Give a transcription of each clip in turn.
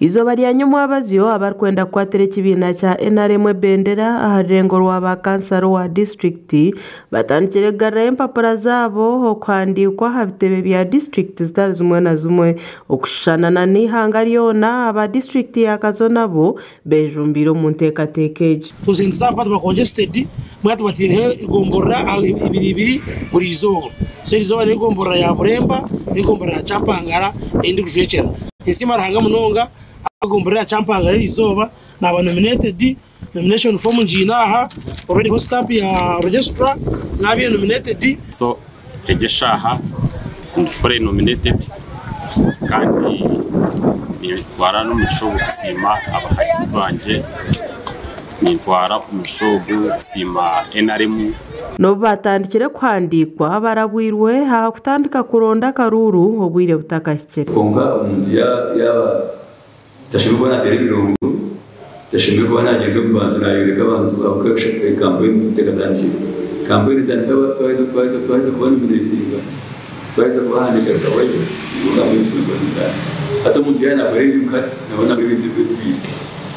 Eizooba rya nyomwabazyo abarikwenda kukwatira ekibiina kya NRM ebendera aha rurengo rwa ba kansara owa disiturikiti batandikire kugarurayo empapura zaabo okuhandiikwa aha bitebe bya disiturikiti zitari zimwe na zimwe. Okushushana n'eihanga ryona, aba disiturikiti ya Kazo nabo bejumbiire omu nteekateeka egi. Tuzindutse ahakuba tuba congested mbwenu tubateireho egomborora ibiri ibiri buri izooba. So eri izooba n'egomborora ya Buremba n'egomborora ya Kyampangara ei ndikujwekyera. Ninsiima Ruhanga munonga ahabw'egomborora ya Kyampangara eri izooba naaba nominated, nomination form ngiine aha already eriho stamp ya registrar naaba nominated. So egi eshaaha ndi fully nominated kandi nintwara n'omugisha ogu kusiima abahagizi bangye, nintwara omugisha ogu kusiima NRM. N'obu baatandikire kuhandiikwa, barabwirwe aha kutandika kuronda akaruuru obwire butakahikire. Kwonka omuntu yaaba tashemereire kuba naateera ebidongo, tashemereire kuba naagyenda omu bantu naayoreka abantu ahabw'okuba kampeyini tekatandikire. Kampeyini etandika twaheza kubanominatinga, twaheza kubahandiika bikahwayo, nibwo kampeyini zishemereire kuba nizitandika. Hati omuntu yaaba naakora ebintu nka hati, naaba naakora ebintu ebigwire,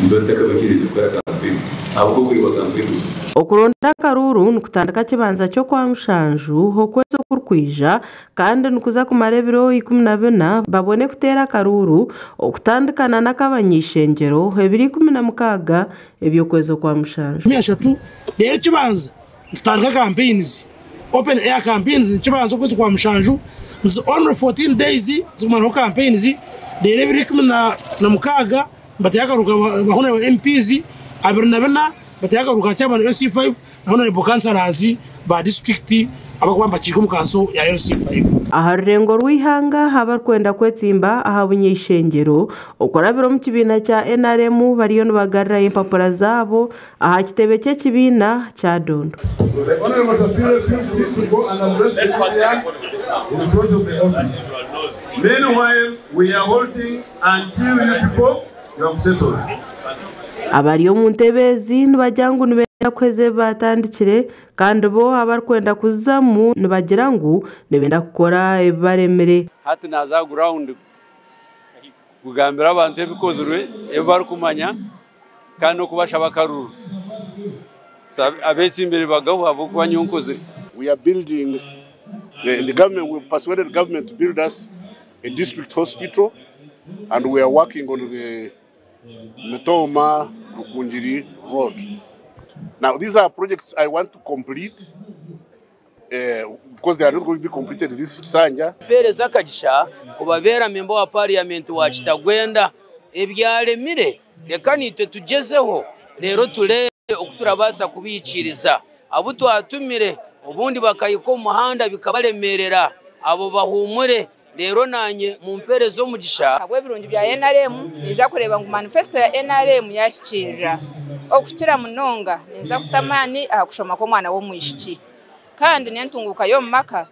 nituba tutakabaikiriize kukora kampeyini ahabw'okuba obwire bwa kampeyini buhwaire. Okuronda akaruuru nikutandika Kibanza ky'Okwamushanju okwezi okurikwija kandi nikuza kumara ebiro 14 babone kuteera akaruuru okutandikana n'ak'abany'eishengyero ebiro 16 eby'okwezi Okwamushanju. 30 reero ekibanza nitutandika campaigns, open air campaigns nikibanza okwezi Okwamushanju, only 14 days zikumaraho campaigns reero ebiro 16 nibateera akaruuru ka honourable MPs, 24 bateera akaruuru ka chairman LC5 na honourable councillors ba disiturikiti abarikuba nibakiika omu kanso ya LC5. Aha rurengo rw'eihanga abarikwenda kwetsimba aha buny'eishengyero okurabira omu kibiina kya NRM bariyo nibagarurayo empapura zaabo aha kitebe ky'ekibiina Kyadondo. The Honorable Tafire feel free to go and address the media in front of the office. Meanwhile, we are holding until you people you have settled. Abari omu ntebe ezi nibagira ngu nibenda kuheza ebi baatandikire kandi bo abarikwenda kuzizamu nibagira ngu nibenda kukora ebibaremire. Hati naaza aha ground kugambira abantu ebikozirwe ebi barikumanya kandi n'okubashaba akaruru. So abetsimbire bagaho ahabw'okuba nyowe nkozire. We are building, the, the government, we persuaded the government to build us a district hospital and we are working on the Mitooma Rukungiri Road. Now, these are projects I want to complete because they are not going to be completed this Sanja. Mpereza akagisha kubabeera memba wa parliament wa Kitagwenda. Ebyaremire reka naitwe tugyezeho reero tureebe oku turabaasa kubihikiiriza. Abu twatumire obundi bakahika omu muhanda bikabaremeerera, abo bahuumure reero naanye mumpereze omugisha. Ahabw'ebirungi bya NRM, ninza kureeba ngu manifesto ya NRM yahikiirira. Okukira munonga ninza kuta amaani aha kushoma kw'omwana w'omwishiki. Kandi n'entunguuka y'omu maka,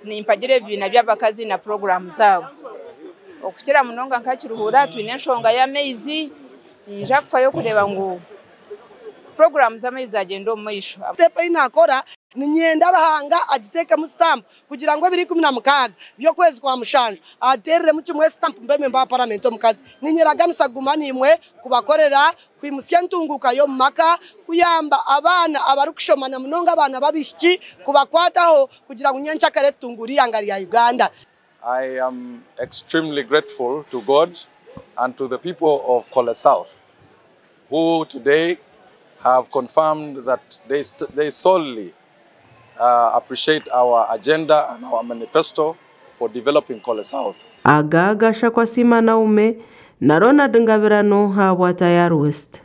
nimpagira ebibiina by'abakazi na puroguraamu zaabo. Okukira munonga nka Kiruhura twine enshonga y'amaizi, ninza kufayo kureeba ngu puroguraamu z'amaizi zagyenda omu maisho. Step ei naakora niinyenda Ruhanga agiteekemu sitampu kugira ngu ebiro 16 by'okwezi kwa mushanju ateereremu kimwe sitampu mbe memba wa paramenti omukazi. Niinyeraganisa kuguma naimwe kubakorera, kwimutsya entunguuka y'omu maka, kuyamba abaana abarikushoma na munonga abaana b'abaishiki kubakwataho kugira ngu nyenkyakare tutunguure eihanga rya Uganda. I am extremely grateful to God and to the people of Kole South who today have confirmed that they solely appreciate our agenda and our manifesto for developing Kole South. Aga gashakwa Siima Naume na Ronald Ngabirano ahabwa Tayari West.